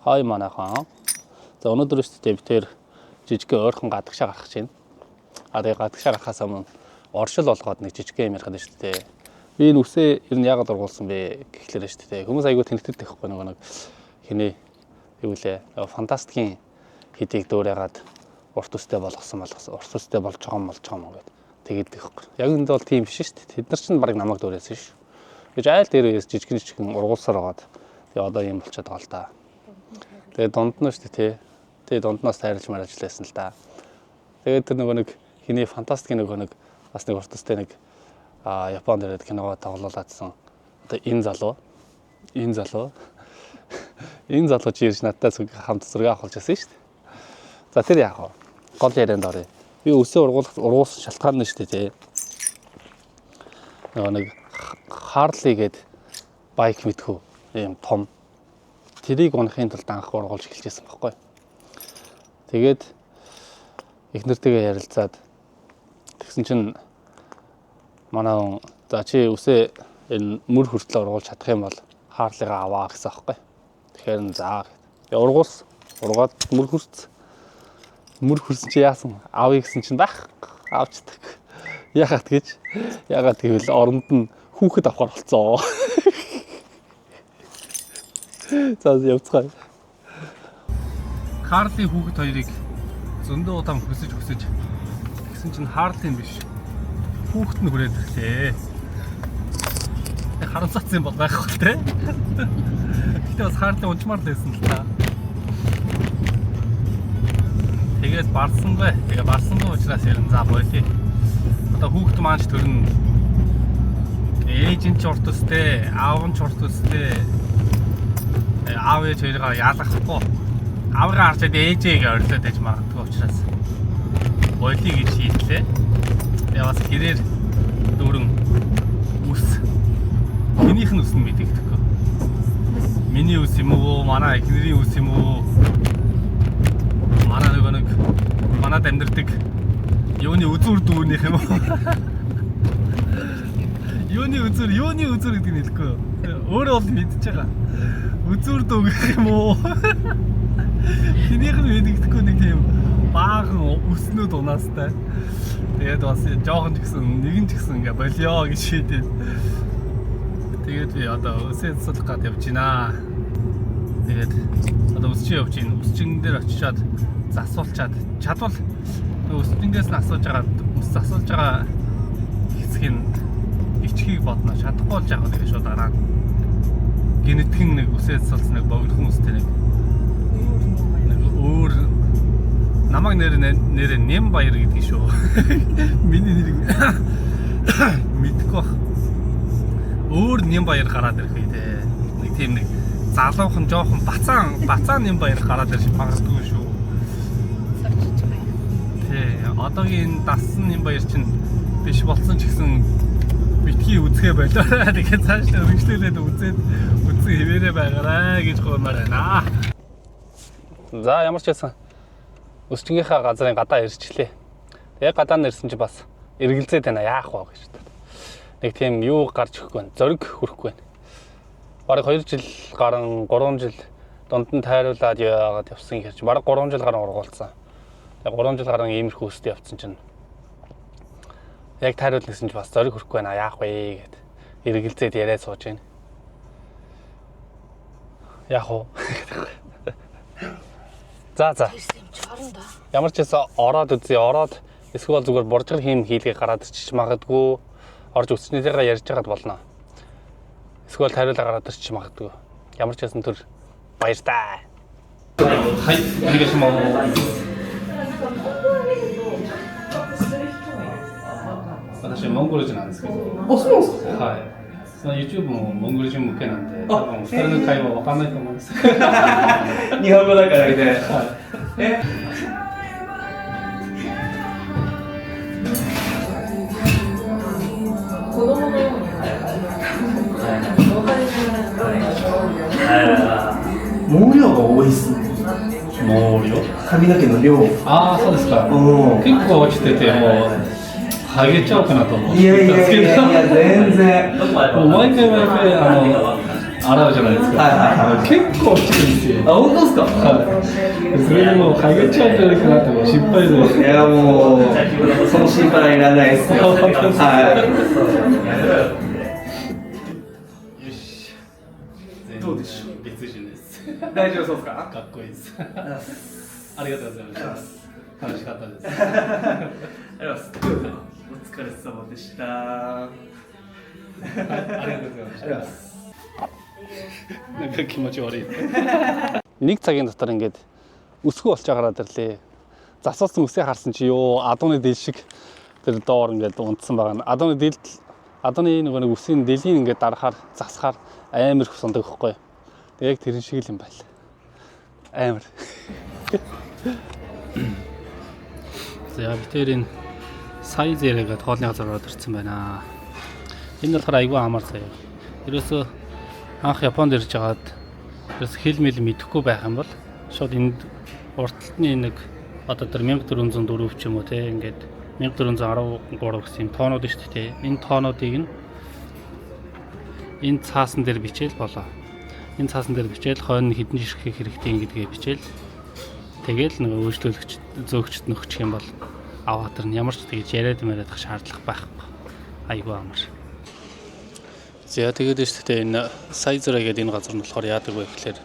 Хай манайхан. За өнөөдөр шүү дээ бид тэр жижигхэн ойрхон гадагшаа гарах чинь. А тэгээ гадагшаа гарахаас өмнө оршил болгоод нэг жижигхэн юм ярих гэдэг шүү дээ. Би энэ үсээ ер нь яагаад ургуулсан бэ гэхлээр шүү дээ. Хүмүүс айгүй тэнэгтэд байхгүй нөгөө нэг хиний юу лээ фантастикийн хэдийг дөөрээгаад урт үстэй болгосон болгосон урт үстэй болж байгаа юм болж байгаа юм гэдэг тэгээд байхгүй. Яг энд бол тийм биш шүү дээ. Тэд нар чинь баг намайг дөөрээсэн шүү. Гэж айл дээр үеэс жижигэн жижигэн ургуулсаар байгаад тэгээ одоо ийм болчиход байгаа л да. Тэгээ дунд нь шүү дээ тий. Тэгээ дунднаас тайрлж марж лээсэн л да. Тэгээд тэр нөгөө нэг хиний фантастикийн нөгөө нэг бас нэг урт үстэй нэг Японд ирээд киногоо тоглоулаадсан. Одоо энэ залуу энэ залуу энэ залуу чи ирж надтай зүг хамт зураг авах байсан шүү дээ. За тэр яах вэ? Гол ярианд оръё. Би өсөө ургуулах ургуулсан шалтгаан нь шүү дээ тий. Нөгөө нэг Харли гээд байк мэдхүү ийм том тэрийг унахын тулд анх ургуулж эхэлжсэн байхгүй. Тэгээд эхнэртэйгээ ярилцаад тэгсэн чинь манай хүн за чи үсээ энэ мөр хүртлээ ургуулж чадах юм бол Харлигаа аваа гэсэн аахгүй. Тэгэхээр нь за гэд. Ургуулсан. Ургаад мөр хүрц. Мөр хүрсэн чи яасан? Авъя гэсэн чинь байх. Авчдаг. Яагаад гэж? Яагаад гэвэл оронд нь хүүхэд авахар болцоо. За явцгаая. Харли хүүхэд хоёрыг зөндөө удаан хүсэж хүсэж тэгсэн чинь Харлийн биш. Хүүхэд нь хүрээд ирлээ. Харамсаацсан юм бол байхгүй те. Гэтэ бас Харли унчмаар л байсан л та. Тэгээд барсангүй. Тэгээ барсангүй учраас ерэн за болий. Одоо хүүхэд маань ч төрнө. Ээж нь ч урт өстэй, аав нь ч урт өстэй. Аав ээж хоёроо яалгахгүй. Аавгаа харж ээжээгээ орилоод ээж магадгүй учраас болий гэж шийдлээ. Тэгээ бас гэрээр дөрөн үс. Хэнийх нь үс нь мэдэгдэхгүй. Миний үс юм уу? Манай эхнэрийн үс юм уу? Манай нөгөө нэг манад амьдардаг юуны үзүүр дүүнийх юм уу? Юуны үзүүр, юуны үзүүр гэдэг нь хэлэхгүй. Өөрөө бол мэдчихэж байгаа. Үзүүр дүү гэх юм уу? Хэнийх нь мэдэгдэхгүй нэг тийм баахан өснүүд унаастай. Тэгээд бас жоохон ч гэсэн нэгэн ч гэсэн ингээ болио гэж шийдээд. Тэгээд би одоо өсөө засах гад явж байна. Тэгээд одоо өсчин явж байна. Өсчин дээр очичоод засуулчаад чадвал өсчингээс нь асууж байгаа өс засуулж байгаа хэсгийг ичхийг бодно. Чадахгүй бол яг нэг шууд дараа нь генетикэн нэг өсөө засуулсан нэг богинохон өстэй нэг нэг өөр намайг нэр нэр Нэм баяр гэдэг шүү. Миний нэрийг мэдэхгүй бах. Өөр Нэм баяр гараад ирэх үү те. Нэг тийм нэг залуухан жоохон бацаан бацаан Нэм баяр гараад ирж магадгүй шүү. Тий, одоогийн энэ дассан Нэм баяр чинь биш болсон ч гэсэн битгий үзгээ болоорой. Тэгэхээр цааш нь өргөжлүүлээд үзээд үзсэн хэвээрээ байгаарай гэж гуймаар байна. За ямар ч байсан өсчнгийнхаа газрын гадаа ирчихлээ. Тэгээ гадаа нэрсэн чи бас эргэлзээд байна яах вэ гэж бодод. Нэг тийм юу гарч өгөхгүй байна. Зориг хүрэхгүй байна. Бараг 2 жил гарan 3 жил дунд нь тайруулаад яагаад явсан хэрч бараг 3 жил гарan ургуулсан. Тэгээ 3 жил гарan иймэрхүү өсөлт явцсан чинь яг тайруулна гэсэн чи бас зориг хүрэхгүй байна яах вэ гэд эргэлзээд яриад сууж байна. Яах вэ? За за. Ямар ч байсан ороод үзье. Ороод эсвэл зүгээр буржгар хийм хийлгээ гараад ирчих магадгүй. Орж өснөдийгээ ярьж байгаад болно. Эсвэл тариулаа гараад ирчих магадгүй. Ямар ч байсан төр баяртай. はい, お願いします。私モンゴル人なんですけど。あ、そうなんですか。はい。その YouTube もモンゴル人向けなんで、多分二人の会話わかんないと思うんです。日本語だからみたいな。え、子供のようにわかりづらい。毛量が多いっすね。毛量？髪の毛の量。ああ、そうですか。うん。結構落ちてて、もう、ハゲちゃうかなと思っていやいたんですけやいやいや、ど。全然。もう毎回毎回、洗うじゃないですか。はいはいはい。結構落ちるんですよ。あ、本当ですか。それでもうハゲちゃうんじゃないかなってもう心配で。いや、もう、その心配はいらないですよ。はどうでしょう。別人です。い。大丈夫そうですか。かっこいいです。ありがとうございました。楽しかったです。ありがとうございます。お疲れ様でした。あありがとうございました。りがとうございます。 Нэг気持ち悪い. Нэг цагийн дотор ингээд өсгөө болж гараад ирлээ. Засуулсан үсээ харсан чи ёо адууны дэл шиг тэр доор ингээд унтсан байгаа нь. Адууны дэл адууны нөгөө нэг үсийн дэлийн ингээд дарахаар засахаар амар их ундаг хөхгүй. Тэг яг тэрэн шиг л юм байл. Амар. За би тэр энэ сая зэрэгэд хоолны газар ороод ирсэн байна. Энэ болохоор айгүй амар заяа. Ерөөсөө анх Японд ирж байгаад ерөөс хэл мэл мэдэхгүй байх юм бол шууд энд урд талд нь нэг одоо тэр 1404 ч юм уу те ингээд 1413 гэсэн юм тоонууд шүү дээ те. Энэ тоонуудыг нь энэ цаасан дээр бичээл болоо. Энэ цаасан дээр бичээл хойно хэдэн жишгэх хэрэгтэй гэдгээ бичээл тэгэл нэг өөрчлөлөгч зөөгчд нөхчих юм бол аваад тэр нь ямар ч тэгж яриад яриадах шаардлага байхгүй. Айгүй амар. За тэгээд шүү дээ энэ Сайзера гэдэг энэ газар нь болохоор яадаг вэ гэхээр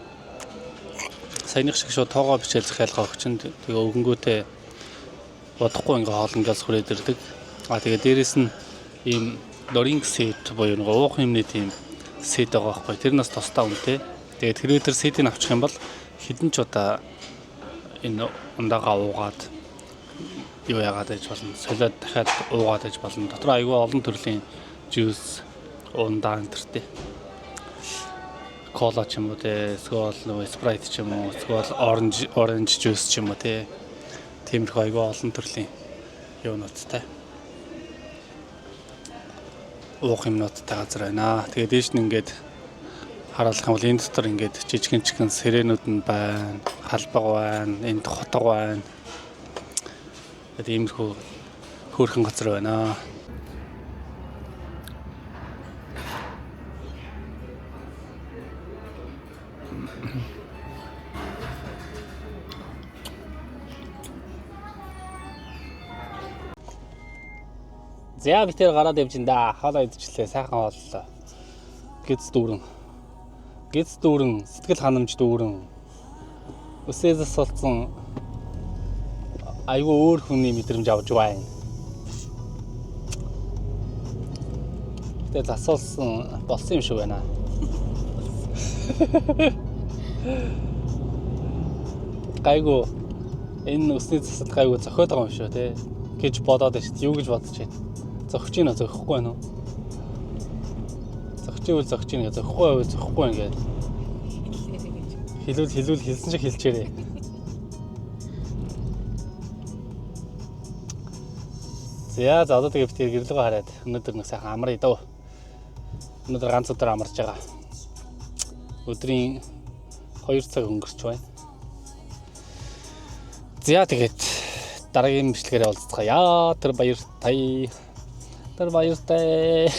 саяных шиг шууд тоогоо бичээл захиалгаа өгчин тэгээ өгөнгүүтээ бодохгүй ингээ хоол ингээс хүрээд ирдэг. А тэгээ дээрэс нь ийм drink set буюу нэг уух юмны тийм set байгаа байхгүй. Тэр нас тусдаа үнэтэй. Тэгээд хэрвээ тэр set ийг авчих юм бол хэдэн ч удаа энэ ундаага уугаад юу яагаад байж болно. Солиод дахиад уугаад байж болно. Дотор айгүй олон төрлийн juice ундаа энэ тэртэй. Кола ч юм уу те, эсвэл нөгөө Sprite ч юм уу, эсвэл orange juice ч юм уу те. Тиймэрхүү айгүй олон төрлийн юунуудтай. Уух юмнуудтай газар байна. Тэгээд дээш нь ингээд харуулах юм бол энэ дотор ингээд жижигэн жижигэн сэрэнүүд нь байна, халбаг байна, энд хотго байна. Тэгээд иймэрхүү хөөрхөн газар байна. За би тэр гараад явж ин да. Хоолоо идчихлээ. Сайхан хооллоо. Гэц дүүрэн. Гэц дүүрэн, сэтгэл ханамж дүүрэн. Үсээс сулцсан айгүй өөр хүний мэдрэмж авч байна. Гэтэ засуулсан болсон юм шиг байна. Гайгүй энэ үсний засал гайгүй зохиод байгаа юм шүү те гэж бодоод байна шүү дээ. Юу гэж бодож байна? Зохиж гинэ зохихгүй байна уу? Зохиж ивэл зохиж гинэ, зохихгүй байвал зохихгүй байна гэдэг. Хэлвэл хэлвэл хэлсэн шиг хэлчээрээ. За за одоо тэгээ бид гэрлэгөө хараад өнөөдөр нэг сайхан амрая дөө. Өнөөдөр ганц өдөр амарч байгаа. Өдрийн 2 цаг өнгөрч байна. За тэгээд дараагийн бичлэгээр уулзцгаая. Тэр баяртай. Тэр баяртай.